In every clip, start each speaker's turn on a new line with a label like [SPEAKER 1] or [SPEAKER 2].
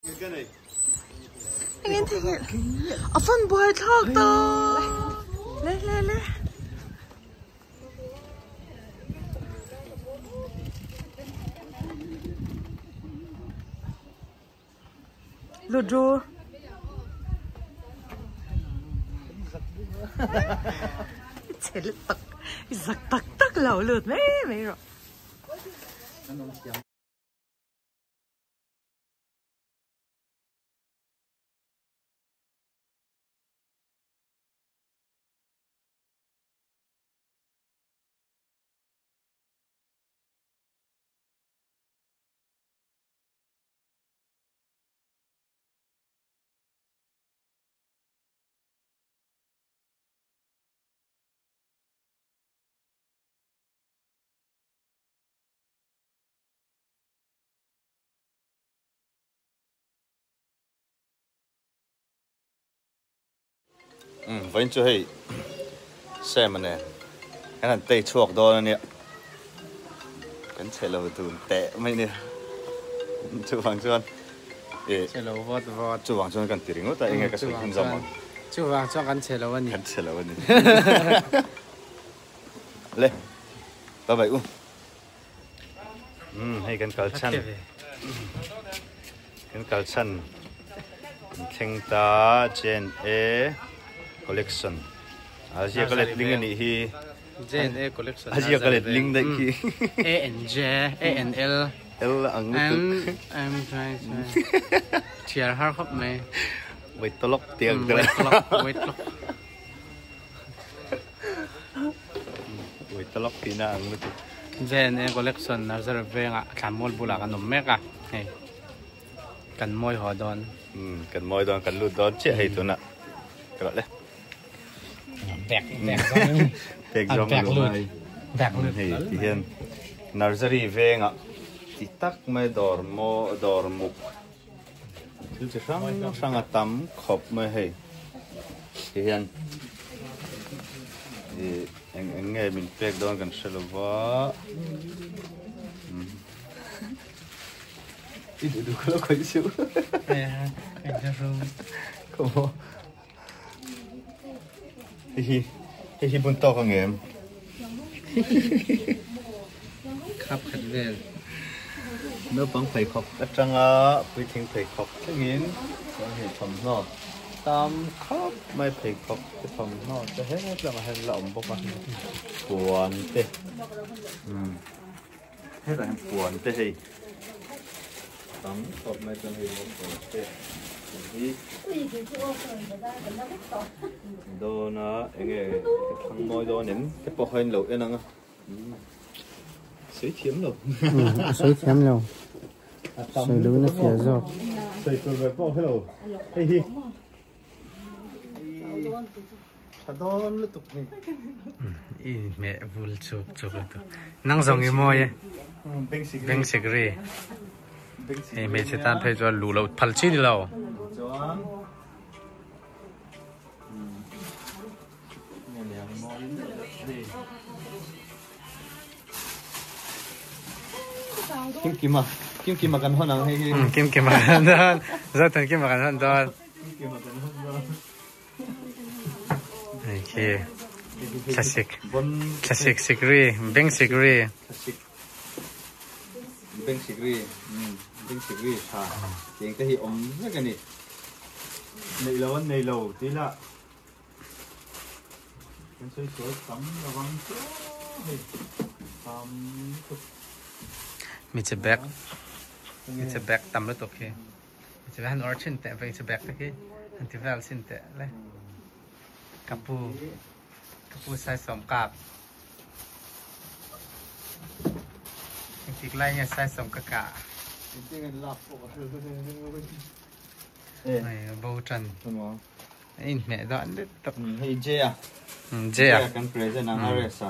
[SPEAKER 1] Engin theihnghilh a fan buai thlak ta le le le. Ludo. Chhe tak zak tak tak lo lut mai mai rawh.
[SPEAKER 2] Vawiin chu hei Sam a nen kan han tei chhuak dawn a nia kan chhe lo dun teh mai nia chuvang chuan
[SPEAKER 3] ih chhe lo vawt vawt
[SPEAKER 2] chuvang chuan kan ti ringawt a enge ka sawi hun zawm ang
[SPEAKER 3] chuvang chuan kan chhe lo a ni
[SPEAKER 2] kan chhe lo a ni le bye bye u. Hei kan kal chhan kan kal chhan kan thleng ta J&A collection a ziak a let ling a nih hi
[SPEAKER 3] J&A collection
[SPEAKER 2] a ziak a let ling daih khi
[SPEAKER 3] A N J A N L
[SPEAKER 2] L ang lutuk
[SPEAKER 3] M M thiar har khawp mai
[SPEAKER 2] wait tawlawk tiang
[SPEAKER 3] wait tawlawk wait tawlawk
[SPEAKER 2] Ui talak tihna ang lutuk.
[SPEAKER 3] JNA Collection Nursery vengah Thlanmual bulah kan awm mek a, hei kan mawi haw dawn.
[SPEAKER 2] Umm kan mawi dawn kan lut dawn chiah hei tunah ka rawh le.
[SPEAKER 3] Bag bag zawng
[SPEAKER 2] Bag zawng
[SPEAKER 3] bag lut bag lut
[SPEAKER 2] hei ti hian Nursery vengah ti tak mai dawr maw dawr muk Thil chi hrang hrang a tam khawp mai hei ti hian ih eng eng nge min pek dawn kan hre lo va i duh duh ka lo khawih suh hei hi hei hi bun tawk ang em?
[SPEAKER 3] Khap khat vel.
[SPEAKER 2] Naupang pheikhawk atanga puitling pheikhawk thlengin chuan hei thawmhnaw tam khawp mai pheikhawk te thawmhnaw te hetlangah hian la awm bawk a puan te umm hetah hian puan te hei tam khawp mai chuan hei motor te hi dawn a enge ka thlang mawi dawn em te pawh kha in lo en ang a sawi thiam lo
[SPEAKER 3] a sawi thiam lo sawi lo in a fiah zawk
[SPEAKER 2] sawi tur ber pawh helo hei hi Tha dawn lutuk hei.
[SPEAKER 3] I hmeh vul chuk chuk lutuk. Nang zawng i mawi e. Beng sik ri. Hei hmeichhe tan phei chuan luh loh phal chi ni lo.
[SPEAKER 2] Chuan Kim kima Kim kima kan hawn ang hei hi.
[SPEAKER 3] Kim kima kan hawn dawn. Zothan kima kan hawn dawn.
[SPEAKER 2] Kim kima kan hawn dawn.
[SPEAKER 3] Hei khi thlasik thlasik sik ri beng sik ri.
[SPEAKER 2] Thlasik beng sik ri beng sik ri tha tiang te hi awm vek a ni. Neih lo an nei lo tih lah kan sawi sual tam lovang chu hei tam lutuk.
[SPEAKER 3] Hmeichhe bag hmeichhe bag tam lutuk hi. Hmeichhe han awr thin teh hmeichhe bag te khi han ti vel thin teh le ka pu ka pu saisawm kap engtik lai nge saisawm ka kah bo tan a inhmeh dan let tak
[SPEAKER 2] hei J a
[SPEAKER 3] J a
[SPEAKER 2] kan present ang RS a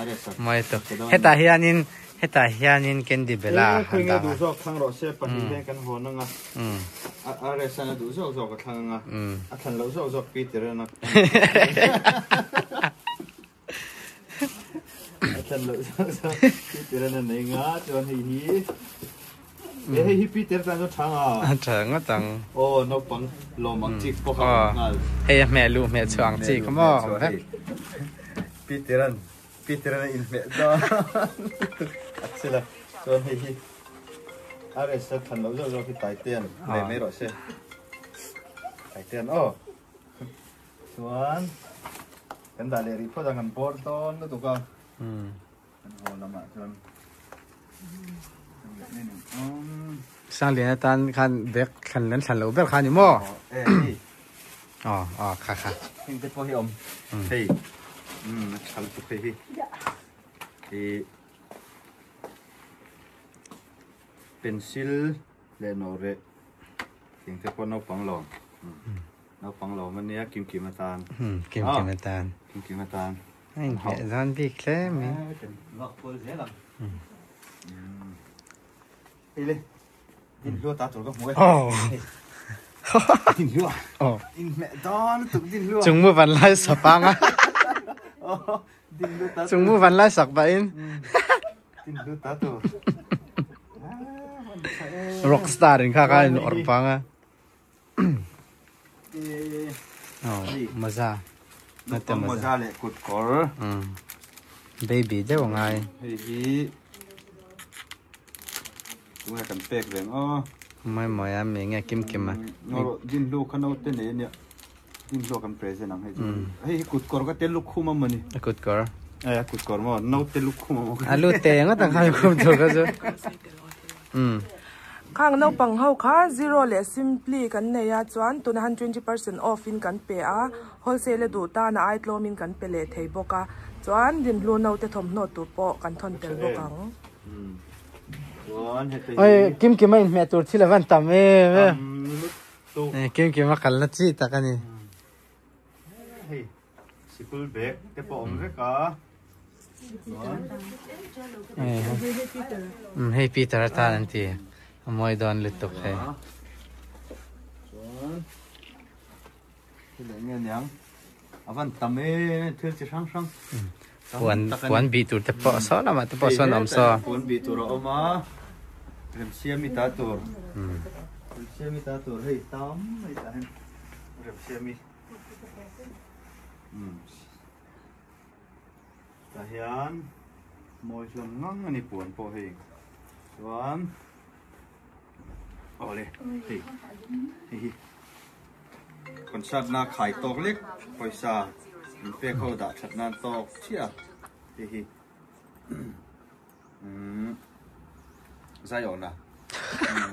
[SPEAKER 2] RS a
[SPEAKER 3] mawi tawh hetah hianin hetah hianin candy bela
[SPEAKER 2] han dah a duh zawk thlang rawh se pahnih hian kan hawn anga RS an a duh zawk zawk a thlang anga a thlan loh zawk zawk Peter an a a thlan loh zawk zawk Peter an a nei nga chuan hei hi. E hei hi Peter tan chuan tha nga.
[SPEAKER 3] A tha ngawt ang.
[SPEAKER 2] Aw naupang lawm ang chi pawh kha awm nghal.
[SPEAKER 3] Hei a hmeh luh hmeh chhuah ang chi kha maw awm vek.
[SPEAKER 2] Peter an Peter an a inhmeh dawn a chil a chuan hei hi RS a thlan loh zawk zawk hi Taitean lei mai rawh se. Taitean aw. Chuan kan dah leh rih phawt ang kan bawr dawn lutuk a. Kan haw lamah chuan
[SPEAKER 3] Sanglian atan khan bag thlan an thlan loh ber kha ni maw? Aw aw kha kha.
[SPEAKER 2] Heng te pawh hi awm hei a tha lutuk hei hi ih pencil leh nawhreh heng te pawh naupang lawm naupang lawm ania kim kim atan
[SPEAKER 3] kim kim atan
[SPEAKER 2] kim kim atan.
[SPEAKER 3] A inhmeh zan bik hle mai. Chung mu van lai sak anga. Chung mu van lai sak pahin. Rockstar in kha kha in awrh pang a. Maza
[SPEAKER 2] Naupang maza leh kut kawr
[SPEAKER 3] Baby deuh a ngai
[SPEAKER 2] Hei hi tunge kan pek reng aw
[SPEAKER 3] Mawi mawi a mi nge kim kim a
[SPEAKER 2] Dinhlu kha naute nei ania Dinhlu kan present ang hei chu Hei hi kut kawr ka te lukhum a mawni
[SPEAKER 3] A kut kawr
[SPEAKER 2] A kut kawr maw naute lukhum a maw
[SPEAKER 3] A lu te ngawt ang kha lukhum tur kha chu
[SPEAKER 1] Khang naupang ho kha zero leh simply kan nei a chuan tuna han 20% off in kan pe a, wholesale a duh tan a ai tlawm in kan pe leh thei bawk a, chuan dinhlu naute thawmhnaw tur pawh kan thawn tel bawk ang.
[SPEAKER 3] Oi kim kim a inhmeh tur thil a van tam em em. Kim kim a kalna chi tak a ni.
[SPEAKER 2] Hei sikul bag te pawh awm vek a chuan
[SPEAKER 3] Hei Peter atan an ti a mawi dawn lutuk hei.
[SPEAKER 2] Chuan thil eng nge niang a van tam em thil chi hrang hrang
[SPEAKER 3] puan puan bih tur te pawh saw lamah te pawh sawn a awm saw.
[SPEAKER 2] Puan bih tur a awm a remsiami ta tur remsiami ta tur hei tam mai tah hian Remsiami tah hian mawi hlawm ngang a ni puan pawh hei chuan awle hei hei hi concert na khai tawk lek pawisa min pek ho dah that nan tawk chiah a hei hi. Zaiawna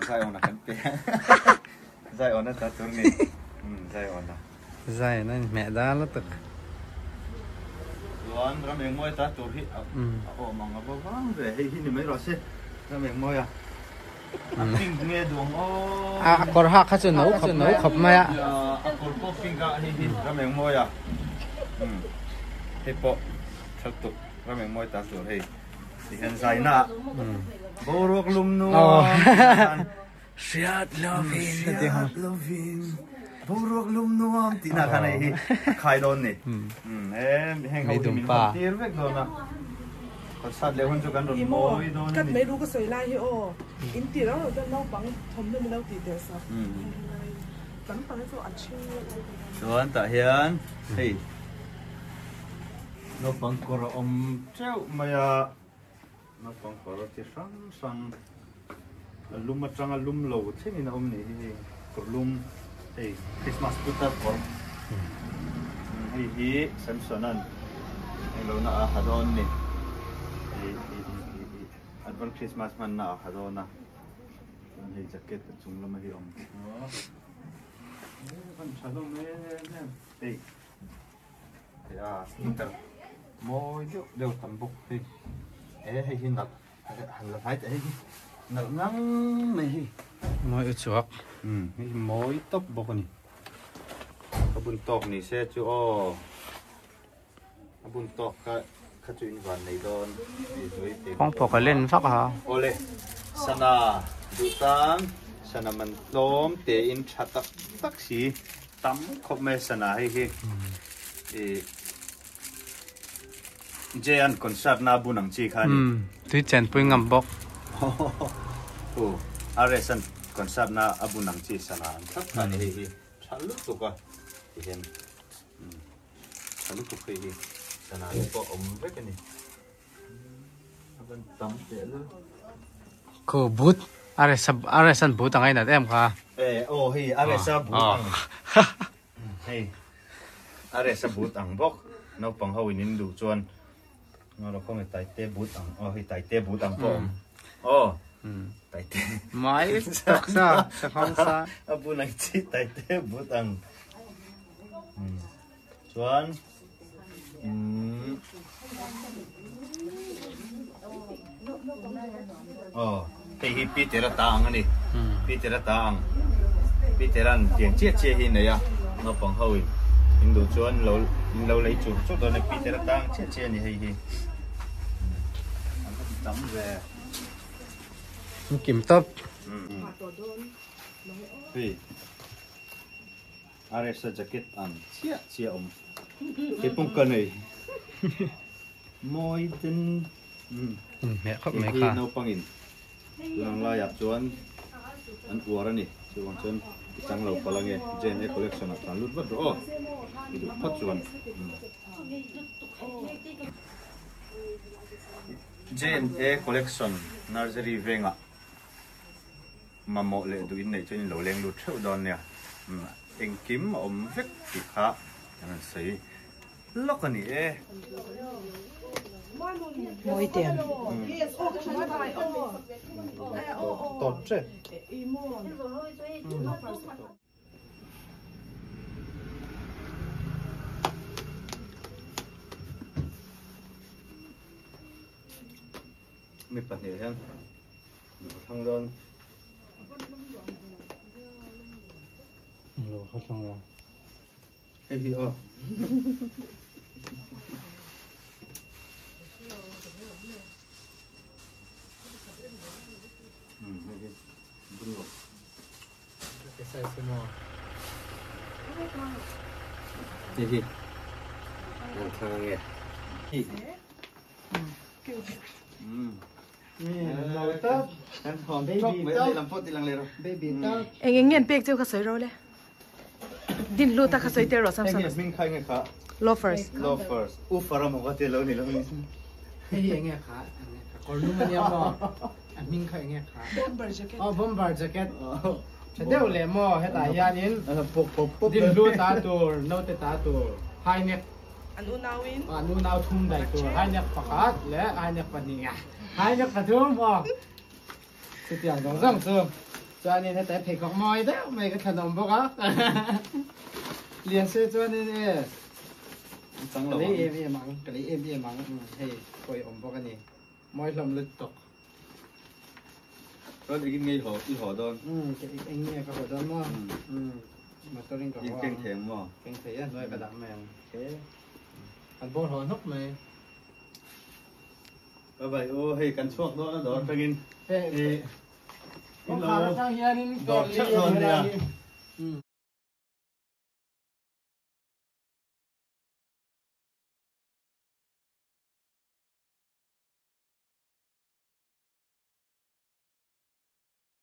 [SPEAKER 2] Zaiawna kan pe Zaiawna ta tur ni Zaiawna
[SPEAKER 3] Zaiawna in hmeh dal a tak
[SPEAKER 2] Chuan ram eng mawi ta tur hi a awm ang a va vang ve hei hi ni mai rawh se ram eng mawi a a pink nge duh ang aw
[SPEAKER 3] a kawr hak kha chu no khawp no khawp mai a
[SPEAKER 2] a kawr pawh pink a hei hi ram eng mawi a hei pawh tha tuk Ram eng mawi ta tur hei ti hian zai na boruak lum nuam
[SPEAKER 3] hriat lovin
[SPEAKER 2] hriat lovin boruak lum nuam tih na khan hei hi a khai dawn ni heng ho hi min hawt tir vek dawn a concert leh hun chu kan rawn mawi dawn a ni
[SPEAKER 1] kat mai ru ka sawi lai hi aw in ti rau rau chuan naupang thawmhnaw min lo tih tel sak tam tak hi chu a chhing
[SPEAKER 2] chuan tah hian hei Naupang kawr a awm teuh mai a, naupang kawr chi hrang hrang a lum atanga lum lo thlengin a awm nih hi hei kawr lum hei Christmas putar kawr hei hi Samson an englo na a ha dawn ni advance Christmas hmanna a ha dawn a chuan hei jacket a chung lama hi a awm a tha hlawm em em hei. Sneaker mawi deuh deuh tam bawk hei e hei hi nalh han la hnai teh hei hi nalh ngang mai hi
[SPEAKER 3] mawi u chhuak
[SPEAKER 2] hei hi mawi tawp bawk a ni ka bun tawk ni se chu aw a bun tawk kha kha chu in van nei dawn
[SPEAKER 3] kawng pawh ka len vak a
[SPEAKER 2] awle sana duh tan sana man tlawm te in tha tak tak si Tam khawp mai sana hei hi ih J an concert na bun ang chi kha ni.
[SPEAKER 3] Tui chen pui ngam bawk.
[SPEAKER 2] U RS an concert na a bun ang chi sana an thlap kha ni hei hi tha lutuk a ti hian tha lutuk hei hi sana te pawh awm vek a ni a van tam teh lul.
[SPEAKER 3] Khu boot RS RS an boot ang a inat em kha.
[SPEAKER 2] E aw hei RS a boot ang hei RS a boot ang bawk naupang ho in in duh chuan Ngawrh khaw nge Taite but ang aw hei Taite but ang pawh awm aw Taite
[SPEAKER 3] Mai taksa sakhang sa
[SPEAKER 2] a bun ang chi Taite but ang chuan aw hei hi Peter a ta ang a ni Peter a ta ang Peter an tiang chiah chiah hi nei a naupang ho in in duh chuan lo in lo lei chur chur dawn a Peter a ta ang chiah chiah a ni hei hi an va ti tam ve
[SPEAKER 3] kim tawp
[SPEAKER 2] hei RS a jacket ang chiah chiah awm kei pawh ka nei mawi ten
[SPEAKER 3] Inhmeh khawp mai kha.
[SPEAKER 2] Hei hi naupangin tunang laiah chuan an uar a ni. Chuvang chuan i chang lo palh ange. JNA collection ah tlan lut vat rawh aw. I duh phawt chuan. JNA collection nursery vengah mamawh leh duh in neih chuan in lo leng lut theuh dawn nia. Engkim a awm vek tih kha kan rawn sawi. Lawk a ni e.
[SPEAKER 1] Mawi ten.
[SPEAKER 2] Tawt tep. Mi pahnih hian a thlang dawn.
[SPEAKER 3] Lo kha thlang dawn.
[SPEAKER 2] Hei hi aw. Hei hi bun lo. Hei hi an thlang ange. Hi.
[SPEAKER 1] Eng eng nge an pek cheu kha sawi ro le. Din hlu ta kha sawi tel rawh Samson.
[SPEAKER 2] Enge hming kha enge kha?
[SPEAKER 1] Loafers.
[SPEAKER 2] Loafers. U Fara maw ka ti lo ni lo ni.
[SPEAKER 3] Hei hi enge kha? Kawr lum ania maw? A hming kha enge kha?
[SPEAKER 1] Bomber jacket.
[SPEAKER 3] Oh bomber jacket. Tha deuh leh maw hetah hianin din hlu ta tur, naute ta tur, high neck.
[SPEAKER 1] An unauin.
[SPEAKER 3] An unau thum daih tur hainek pakhat leh hainek pahnih a hainek pathum aw chutiang zawng zawng chu chuanin heta pheikhawk mawi deuh mai ka thlan awm bawk a lian se chuanin e ka lei em em ang ka lei em em ang hei pawi awm bawk a ni mawi hlawm lutuk.
[SPEAKER 2] Chuan engin nge i haw i haw dawn?
[SPEAKER 3] Umm eng nge ka haw dawn maw? Umm motor in ka haw ang.
[SPEAKER 2] In keng thei ang maw?
[SPEAKER 3] Keng thei a hnuai ka dah mai ang. Kan bawr haw hnawk mai.
[SPEAKER 2] Bye bye aw hei kan chhuak dawn a dawr atangin.
[SPEAKER 3] Kawngkhar atang hianin
[SPEAKER 2] dawr theuh dawn nia.